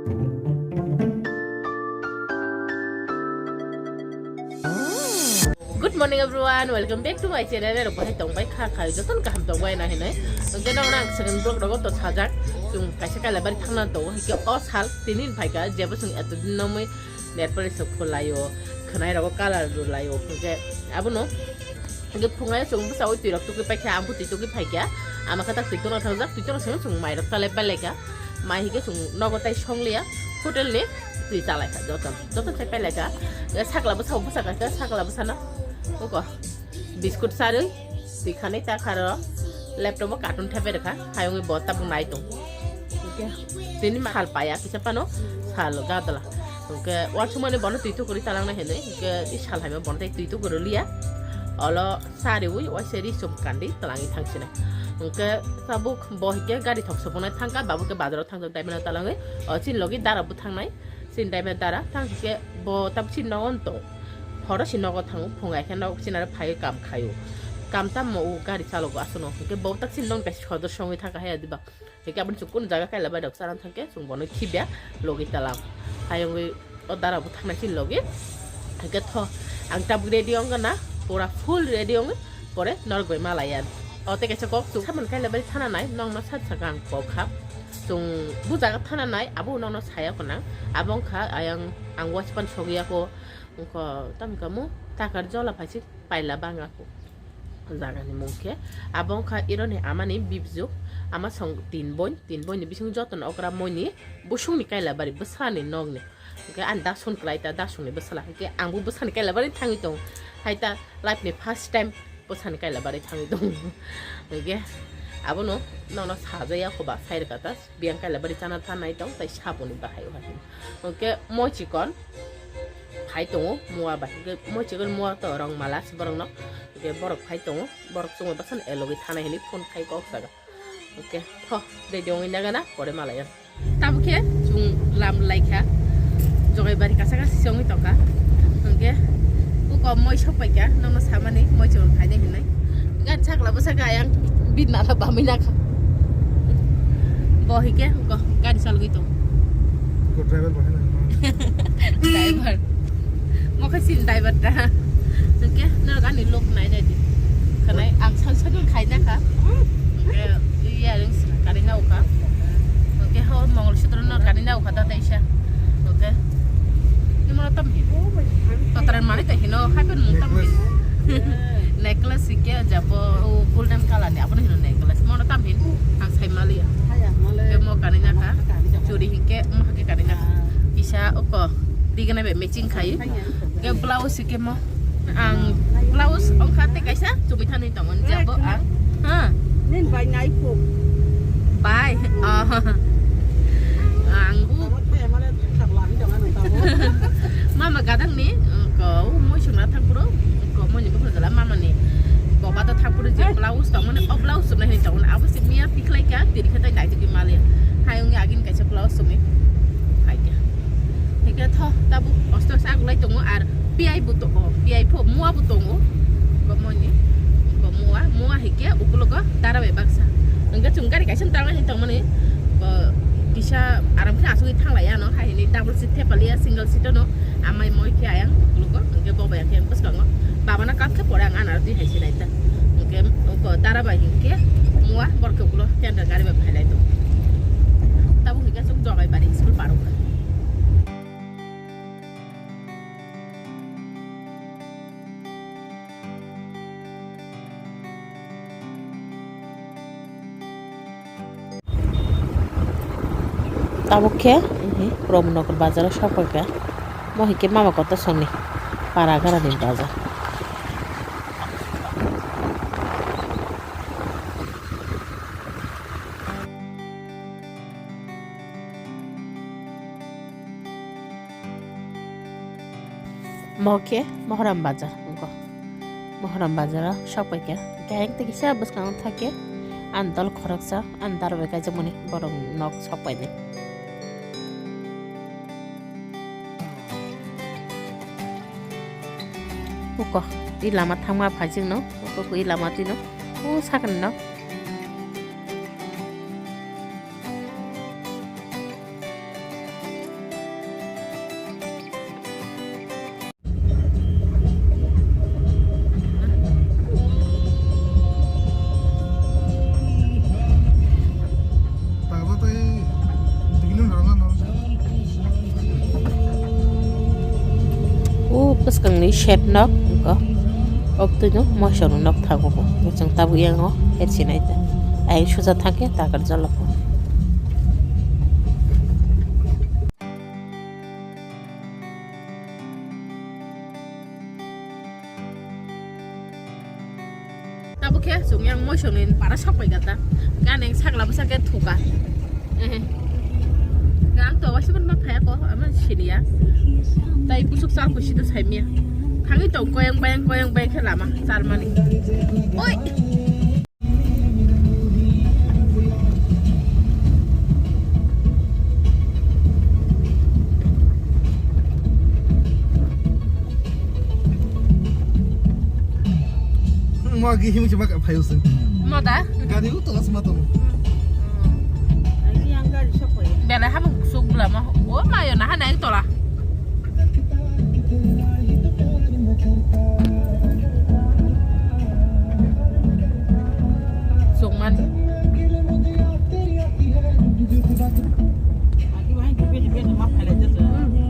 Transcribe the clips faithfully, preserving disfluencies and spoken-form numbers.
Good morning everyone, welcome back to my channel. Rok bahai tong bai kha kha, joton kaham tong bai na hinai. Hwnkhe nokna ang second vlog rogo to sajak. Chwng kaisa Kailabari thangna tongo, hwnkhe o sal tini ni phaikha, jebo chwng eto din nomwi nail polish rok khulaio, khwnai rogo color rwlaio, hwnkhe abono hwnkhe phungai chwng bwsao twi rok tugwi paikha, ang bo twi tugwi phaikha, ama khe tak twi tongna thangjak, twi tongna simi chwng mai rok chalai pai laikha, mai hwnkhe chwng nogo tai songliya, hotel ni twi chalaikha joto, joto chai pai laikha, sakla bwsao bwsa kaisa sakla bwsano, uko. Biscuit sarwi twi khanai ta kharo laptop o cartoon thepai rwkha, hayungwi bo tabuk nai tong. Hwnkhe tini ma sal paya kisa phano sal gadala. Hwnkhe uansukmani bono twi tukurwi talangnai hinwi, hwnkhe i sal haima bono tei twi tukurwi liya. Olo sariwi waisa ri chum kandi talangwi thangsinai. Hwnkhe tabuk bo hwnkhe gari thok soponai thangkha, babuk khe bazaro thangjak daimano talangwi. O chini logi dara bo thangnai. Chini driver dara tang hwnkhe bo tabuk chini nogo tong. Horo si nogo thango, phungai khe nog chini aro phaiwi kam khaio. Kam tamo o gari chalogo aswkno. Hwnkhe bo tak chini nokni kaisa sodor songwi thangkha hai adiba. Hwnkhe aboni chwng kunu jaga Kailabari rok chana thangkhe chwng bono khibya logi talang. Hayungwi o dara bo thangnai chini logi. Hwnkhe tho ang tabuk ready wngkha na, pura full ready wngwi pore norok bai malaiya. O tei kaisa kok chwng samani Kailabari thana nai, nokno sat saka ang kok kha. Chwng bujaga thana nai, abo nokno saya ko nang. Abo wngkha ayang ang watch pan sogwi ya ko, wngkha tamo wngkha mo takar jola phaisi paila banga ko. Jaga ni mung khe abo wngkha ironi ama ni bibjuk, ama song tin boin, tin boin ni bising joto no okra moi ni busung ni Kailabari bwsla ni nok ni. Hwnkhe ani dason kwlai ta, dasongni bwsala. Hwnkhe angbo bwsani Kailabari thangwi tong. Hai ta life ni first time bwsani Kailabari thangwi tong. Hwnkhe abono nono sajaya koba sai rwkha ta. Biyang Kailabari chana thanai tong, tai saboni bahai o hai. Hwnkhe moi chikon phai tongo mua bai. Hwnkhe moi chikon mua to rong mala se borokno. Hwnkhe borok phai tongo. Borok chumui bwsano elogwi thanai hinwi phone khai kok jaga. Hwnkhe tho, ready wngwi nagana, pore malaiya. Tamo khe chwng lam laikha, Jogaibari kasa kasa se wngwi tongkha. Hwnkhe uko moi sok paikha, nokno samani moi chwng phainai hinwi. Gari sakla bwsakhe ayang bini nana bamwi nakha. Bo hwnkhe uko gari chalogwi tong. Uko driver bo hai na. Driver. Mo khe sin driver da. Hwnkhe norok ani look nai nai di. Khanai ang sal sal khai na kha. Hwnkhe iya ring sina kari na ukha. Hwnkhe ho Mongol Sutro no kari na ukha da daisa. Hwnkhe. Imo tam hin. Totaran mani ta hino hai pen mung tam hin. Necklace hwnkhe jabo o golden color ni abono hino necklace. Mono tam hin ang sai maliya. Hwnkhe mo kari na kha. Churi hwnkhe mo hake kari na kha. Kisa oko digana be matching khai. Ke blouse ke mo. Ang blouse ongkha te kaisa chumi thanwi tongo jabo ang. Ha. Nin bai nai puk. Bai. Oh. Ang bu. Mama gadang ni ko moi sumna thang puro ko moi ni bukul jala mama ni boba to thang puro je blouse tong mani o blouse sumna hini tong abo se miya tiklai ka tiri khatai nai tiki mali. Hai ong agin kaisa blouse sumi. Hai ke. Hingke tho tabuk osto sa gulai tongo ar piyai bo tongo, piyai pho mua bo tongo. Bo moni, bo mua, mua hingke ukulogo dara bai baksa. Hingke chwng gari kaisa tangna hin tongmani, bo kisa aram khe asugwi thanglai ano, hai hini double seat thepaliya, single seat no, amai moi khe ayang ukulogo, hingke bo bai khe bwskango. Babana kap khe pore ang anaro twi hai sinai ta. Hingke uko dara bai hingke mua borok khe ukulo tender gari bai phailai tongo. Tabuk hingke chwng Jogaibari school parok. Tabuk khe, mhm, Pramnagar bazar o sok paikha. Mo hai khe mama kotor songni para gara ni bazar. Mo khe Mohram bazar wngkha. Mohram bazar o sok paikha. Hingke ayang tei kisa bwskango thake ani dol khoroksa ani dara bai kaijakmani borok nok sok painai. Uko i lama thangma phaijak no, uko i lama twi no, o sakni no. Kangni shed nok, ko. Ok, twi no moisong nok thango bo. Chwng tabuk yang o, het sinai ta. Ayang suja thangke, takar jalo. Tabuk khe chwng yang moisong ni para sok pai gata. Ganeng sakla bwsa khe thuka. Ehe. Gang to waisa ban ma phaya ko, ama siniya. Tai busuk chal ko sido saimia. Thangwi tong koyang bayang, koyang bayang khe lama chal mani. Oi. Mo agi himung chuma ka phayo se. Mo da? Gari u tola sma to. Belai hamung kusuk bwla mo. O mayo na hanai tola. Sungmani.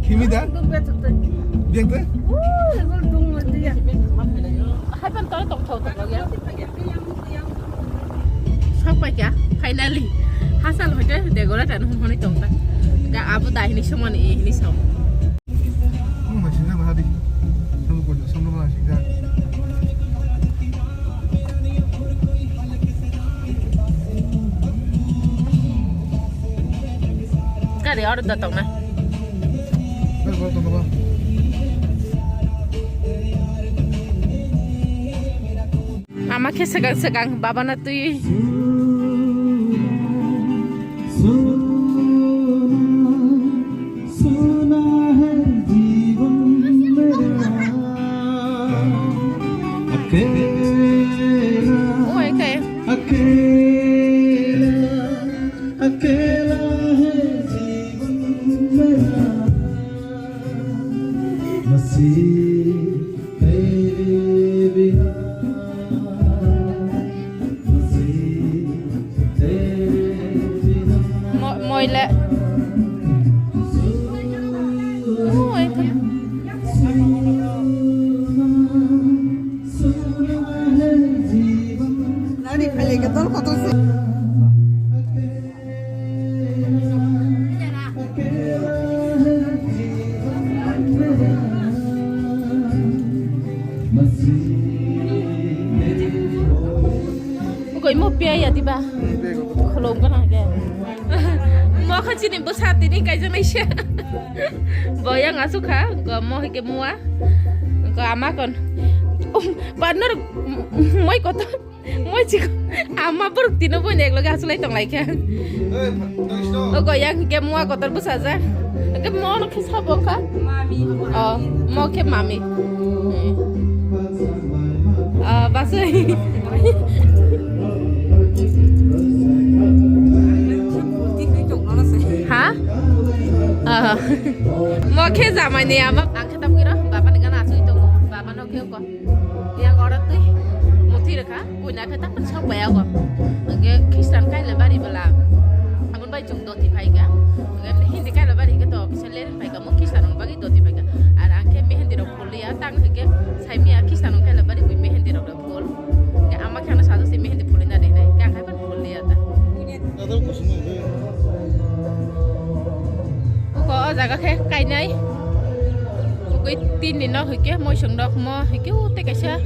Kimi da? Biang te? Hai pan tole tong thau tong ya. Sok pai kya? Finally. Hasal hoite degola tan hum honi tong ta. Ga abu da hini somani e hini som. Ang masih na bahadi. Samu ko samu ma sida. Gari order da tong na. Ber bol tong ba. Ama khe swkang swkang babana twi. Oi, khe. Mo-, moile. Oi, khe. Nani khaile ke tol kotor se. Koi mo pia ya diba? Kholom kana ke. Mo kha chini bwsa tini kaijak naise. Bo yang asuk kha, go mo hike mua. Go ama kon. Um, partner, moi kotor. Moi chik ama borok tino boino ekloge asulai tong lai kha. Ogo yang ke mua kotor bwsajak. Ke mo no khe sabo kha. O, mo khe mami. O, basui. Ha? O. Mo khe jamai ni ama ang khe tam kira baba ni gana asui tongo. Baba no khe ko. Yang oro twi muthi rwkha, puina khe tapan sok bai ago. Hwnkhe Khristan kaila bari bwla. Aboni bai chwng doti phaikha. Hwnkhe Hindi kaila bari hwnkhe to kisa lereng phaikha, mo Khristan rok bagwi doti phaikha. Ar ang khe mehendi rok phul liya, tang hwnkhe saimiya Khristan rok kaila bari bui mehendi rok rok phul. Hwnkhe ama khe ano sajak se mehendi phulina de hinai. Hwnkhe ang khai phano phul liya ta. Uko o jaga khe kainai. Ugui tin ni nok hwnkhe moisong nok mo hwnkhe o tei kaisa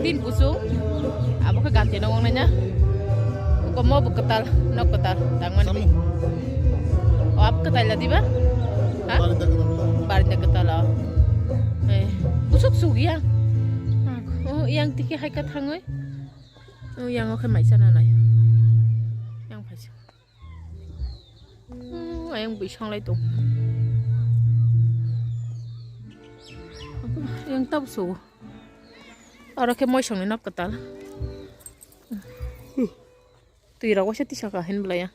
tin kuchung. Abo khe ganti nok wngnai na. Uko mo bo kwtal, nok kwtal tangmani. Samu. O abo kwtal la diba? Ha? Barinda kwtal. Barinda kwtal o. Eh, kuchuk chuk yang. O yang tiki hai ka thangwi. O yang o khe maisa na nai. Yang phaisa. Hmm, ayang bui sanglai tong. Yang tab so. Oro khe moisong ni nok kwtal. Twi rok waisa tisa ka hin bwlai ya.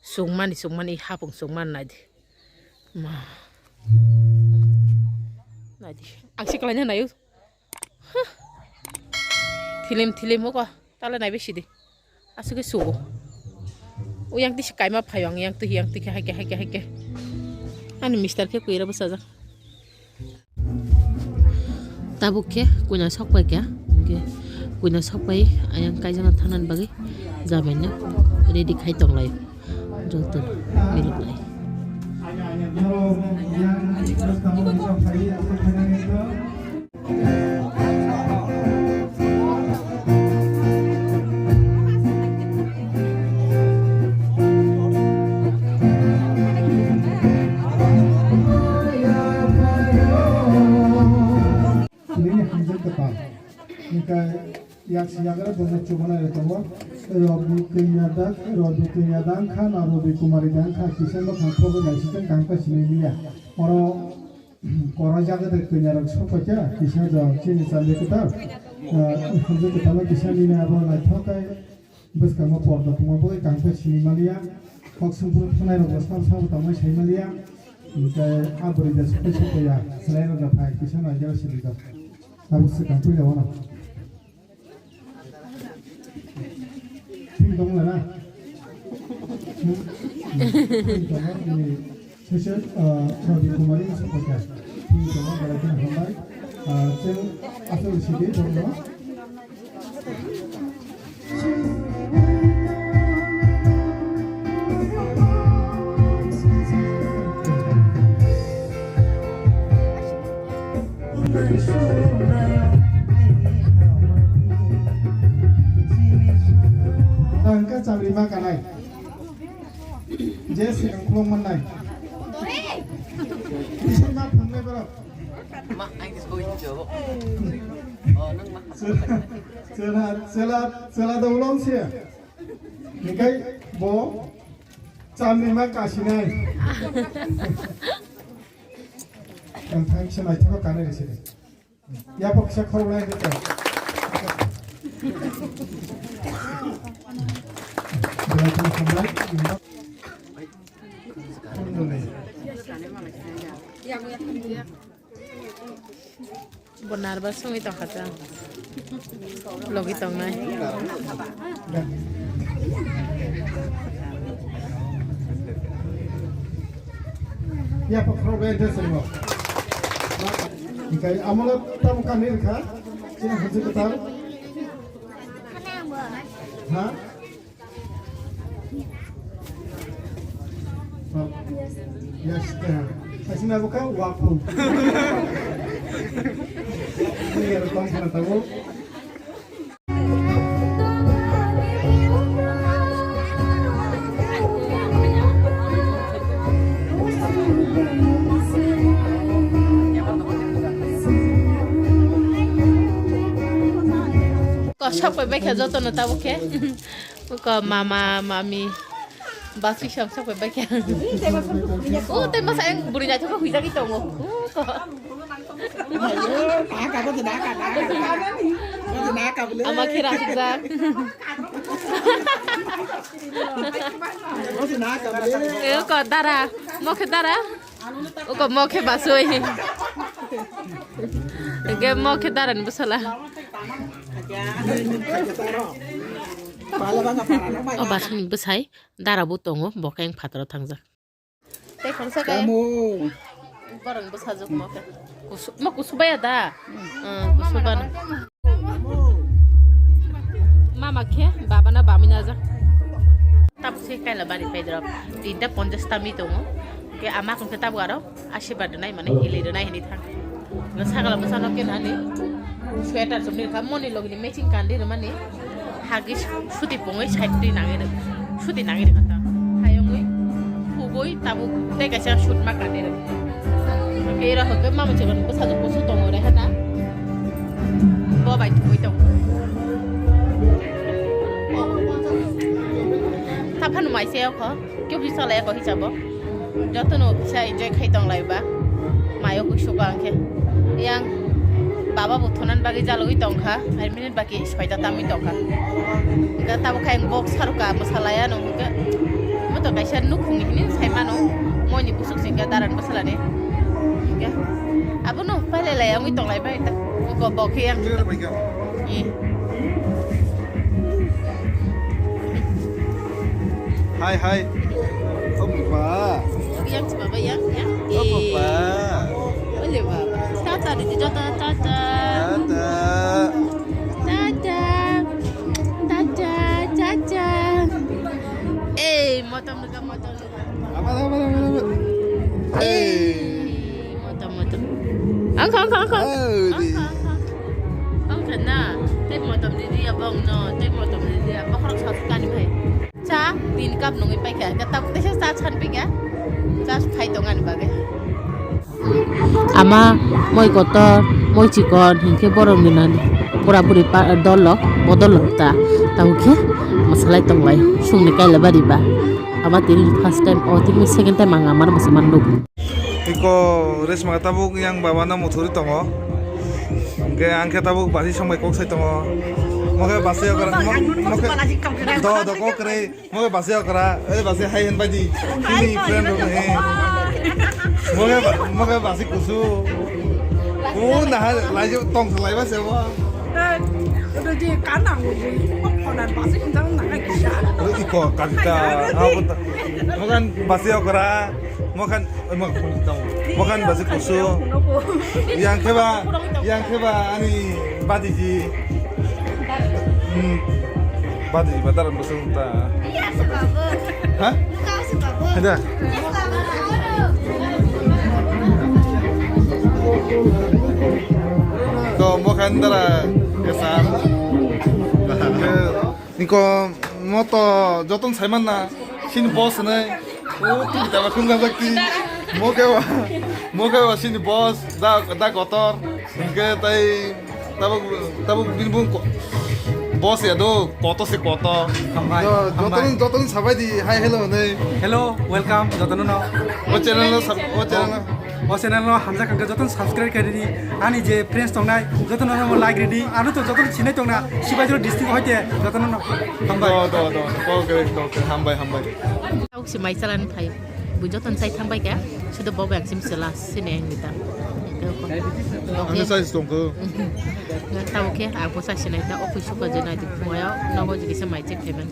Sungmani, sungmani, hapung sungmani nai di. Ma. Nai di. Ang si kalai na nayo. Huh. Thilim, thilim ko. Tala nai besi di. Aswk khe sugo. O yang tisi kaima phaio ang yang twi, yang twi khe hai khe, hai khe, hai khe. Ani mister khe kwira bwsajak. Tabuk khe kuina sokpai kha, hwnkhe kuina sokpai ayang kaijakna thangnani bagwi jamaino ready khai tonglai joto miluklai. Nini hamjak kwtal. Hingkhe yak siyagra bwrwino chubanai rw tongo. Robi kanya da, Robi kanya da wngkha na Robi Kumari da wngkha, kisa no khang phobwi naisingsa kaham khe sinai liya. Oro koroijak de kanya rok sokphaikha, kisa do chini chandi kwtal. Ah, hamjak kwtal no kisa nini abo naithok khe bwskango porda tongma bagwi kaham khe sini maliya. Kok songphuru thangnairokbo sabo sabo tongmani sai maliya. Hingkhe a bwrwi da sokphai sokphaiya, chwrairok da phai kisa naijak sini do. Abo swkang puila wano. Thik tong la na? Hmm? Hmm. Thik tong la, nini session, ah, Rabi Kumari ni sokphaikha. Thik tong la, belai kheno hambai. Ah, cheng aswk sidi tong la. Ang ka chabri ma kanai. Je sinang khulum manai. Bisan ma phangnai borok. Ma, ang is going to. Oh, nang ma. Chela, chela, chela da ulong se. Nikai bo chamni ma kasinai. Ang thang se nai thok kanai se. Yapok se khorok lai de. Belai kheno hambai. Bo nervous wngwi tongkha ta. Logi tongnai. Ya, pa khorok bai de simo. Hingkai amolo tamo kani rikha. Chini hajik kwtal. Ha? Yes, yeah. Asina buka wapu. Ini ya, rekam sana tahu. Kosok bai bai khe jotono tabuk khe. Uko mama, mami. Basui sam sok bai kya. Oh, tei masa yang buri na thok huijak ito mo. Uko. Ama khe rasuk jak. Uko dara. Mo khe dara. Uko mo khe basui. Ge mo khe dara ni bwsala. O basui ni bwsai. Dara bo tongo, bo khe ang phataro thangjak. Tei khoroksa khe borok bwsajwk mo khe. Kusu-, mo kusu baya da? Hmm, kusu bano. Mama khe baba na bami najak. Tabuk se kaila bari phai drop. Tinta ponchash tami tongo. Khe ama khe tabuk aro. Asirwad rwnai mane, hilwi rwnai hinwi thang. Sakala bwsano khe nani sweater chumni rwkha, moni logini matching kandi rwmani. Hagis suti pungwi side twi nangwi rw-, suti nangwi rwkha ta. Hayungwi, hugwi, tabuk tei kaisa suit ma kandi rw. Khe iro hwnkhe mama chwla bwsajwk kusu tongo rehana. Bo bai thumwi tongo. Taphano mai se okho. Khe office chalai ya koi hisabo. Jotono office enjoy khai tong lai ba. Mayo kuisu ka angkhe. Yang baba bo thunan bagwi jalogwi tongkha. Five minute baki soita tamwi tongkha. Hingkhe tabo khai box saruka mwsalaya no hingkhe. Moto kaisa nukhung hini sai mano. Moini busuk singkhe daran bwsalani. Hingkhe abono pailai lai wngwi tong lai bai ta. Bo bo khe yang. Eh. Hai, hai. Oh, papa. Yang si papa, yang, yang. Oh, papa. Ole, papa. Start Tata didi tata tata. Tata. Tata. Tata, tata. Ei, motom nukha, motom nukha. Apa, apa, apa, apa? Ei, motom, motom. Angkha, angkha, angkha. Oh, di. Angkha, angkha. Angkha na. Tei motom didi abong no, tei motom didi abong khorok sa kani bai. Cha tin cup nungwi paikha, hwnkhe tabuk teisa cha san paikha, cha phai tongani bagwi. Ama moi kotor, moi chikon, hinkhe borok ni nani pura puri pa-, dol rok, bodol rok ta, tabuk khe mwsalai tonglai, sungni kaila bari ba. Ama tini first time, o tini second time ang amar mwsa man nuk. Iko resma tabuk yang baba no muthuri tongo. Hingke ang khe tabuk basi songbai kok sai tongo. Mo khe basi okra, mo, mo khe do, do kok kwrwi. Mo khe basi okra, oi basi hai hen baidi. Chini friend rok ni. Mo khe ba-, mo khe basi kusu. O nahar lai tong salai ba se bo. Iko kadita. Mo khan basi okra. Mo khan, mo khan, mo khan basi kusu. Yang khe ba, yang khe ba ani badiji. Hmm. Badiji ba daran basi ta. Ha? Ada. To mo khan dara kesan. Niko moto joton saiman na, sini boss hinui. O tini taba khum gam sakti. Mo khe wa, mo khe wa sini boss, da, da kotor. Hingke tai tabuk, tabuk bini bung ko-, boss ya do, koto se koto. Hambai, jo-, hambai. Joton, joton sabai di, hi, hello hinui. Hello, welcome, joton no. O channel no sab-, o channel no. O channel no hamjak hwnkhe jotono subscribe khe ridi. Ani je friends tongnai jotono no like ridi. Ano to jotono sinai tongna Sibaijoro district hoite jotono no hambai. Do, do, do. Okay, okay, hambai, hambai. Tau si mai chalan phai. Bu jotono sai thangbai kha. Sudo bobo ang sim sela sini ang nita. Ani size tongkho. Tau khe ang bo sai sinai ta office ko je nai phungayo nogo je kisa mai che phaiban.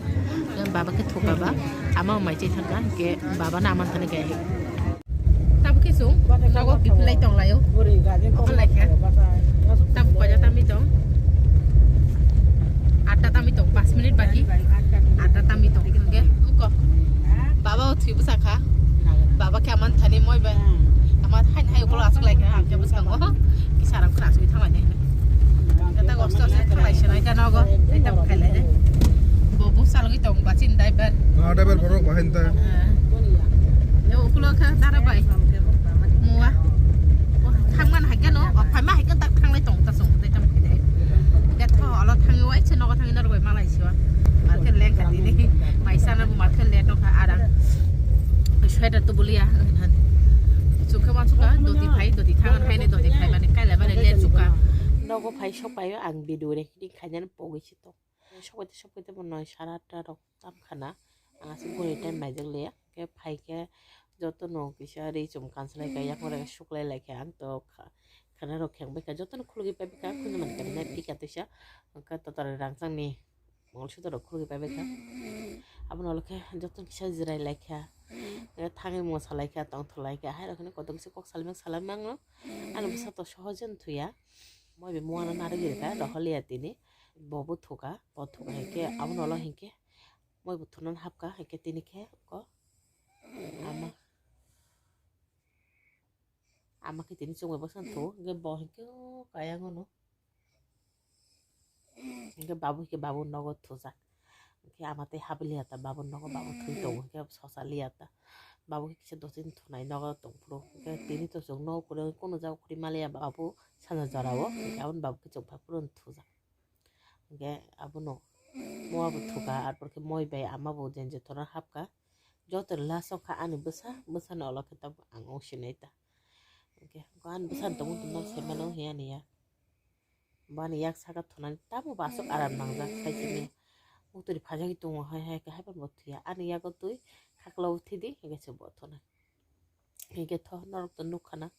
Baba khe thuka ba ama mai che thangka ke baba na aman thani khe. Tabuk khe chwng nogo kiphilai tonglaio. Omo lai khe. Tabuk koita tamwi tong? Atta tamwi tong, panch minute baki. Atta tamwi tong. Hwnkhe wngkha. Baba o thwi bwsa kha. Baba khe aman thani moi bai. Ama hain hai ukolog aswk lai kha, ang khe bwskango. Kisa aram khna aswk thang lai nai. Kata gosto se thalai se nai ta nogo, ai ta bukhai lai de. Bo bung salogwi tong ba chin dai ber. Ah, dai ber borok ba hain ta. Eh. Yo ukulo kha dara bai. Muwa. Thang man hai kano, o phai ma hai kan tak thang lai tong ta song tai tam khai dai. Ga tho alo thang wai che nogo thang nor bai malai siwa. Mar khe leng kha dini. Mai sana bu mar khe le to kha arang. Sweater to bulia. Chukha ma chukha doti phai doti thang hai ne doti phai mane kai lai mane le chukha. Nogo phai sok paio ang video recording khainani pogwi si tong. Sok paite sok paite bo noi sara atta rok tam khana. Ang aswk gori time naijak le. Khe phai khe joto no kisa ri chum kansalai kha yakung rai suklai lai kha ang to kha-, khana rok kheng bai kha joto no khulugwi pai bai kha khunju man kari nai pika tisa. Ang kha to tora rang chang ni mol sutra rok khulugwi pai bai kha. Abo no khe joto no kisa jirai lai kha. Thangwi mo salai kha tong tholai kha hai rok hwnwi kotor kisa kok salai mang salai mang no. Ani bwsa to sohoje wng thuya. Moi bai muana narwk rikha, rohorliya tini. Bo bo thuka, bo thuka hinkhe, abono ulo hinkhe. Moi bo thunan hapka, hinkhe tini khe ko. Ama. Ama khe tini chwngbai bwsano thu, hinkhe bo hinkhe o kaya ngono. Hinkhe babu hinkhe babu nogo thujak. Hinkhe ama tei hap liya ta, babu nogo babu thwi tongo, hinkhe sosa liya ta. Babu khe kisa dosen thunai nogo tongphuru. Hinkhe tini to chwng nogo kwrwi, kunu jaga khuri maliya babu. Sana jora o, hinkhe aboni babu khe chwng phai phuru thujak. Hinkhe abono mua bo thuka, arpor khe moi bai ama bo jenje thoro hapka. Joto last o kha ani bwsa, bwsani ulo khe tabuk ang ong sinai ta. Hinkhe ani bwsani tongo tongma sai mano hiya niya. Bani yak saka thunani tamo bo aswk aram nangjak sai sini. Buturi phajagwi tongo hai hai khe haiphano bo thuya. Ani yago twi khaklao thidi hinkhe se bo thunai. Hinkhe tho norok to nukha na.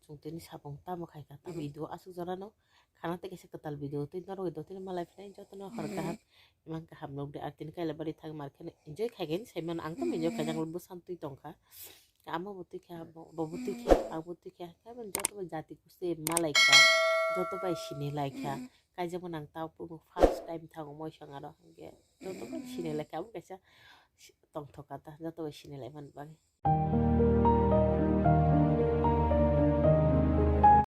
Chwng tini sapung tamo khaikha, tamo video aswk jorano khana tei kaisa kwtal video tei norok do tini malai phinai jotono hor kaham. Imang kaham nukdi ar tini kaila bari thang mar kheno enjoy khaikhe hinwi saimano ang tamo enjoy khaijak bwsano twi tongkha. Amo bo twi kha, bo bo bo twi kha, ang bo twi kha, khe bo joto bai jati kuste malai kha, joto bai sini lai kha. Kaijak bo nang ta first time thango moisong aro hwnkhe joto bai sini lai kha, abo kaisa tongthok kha ta, joto bai sini lai mani bagwi.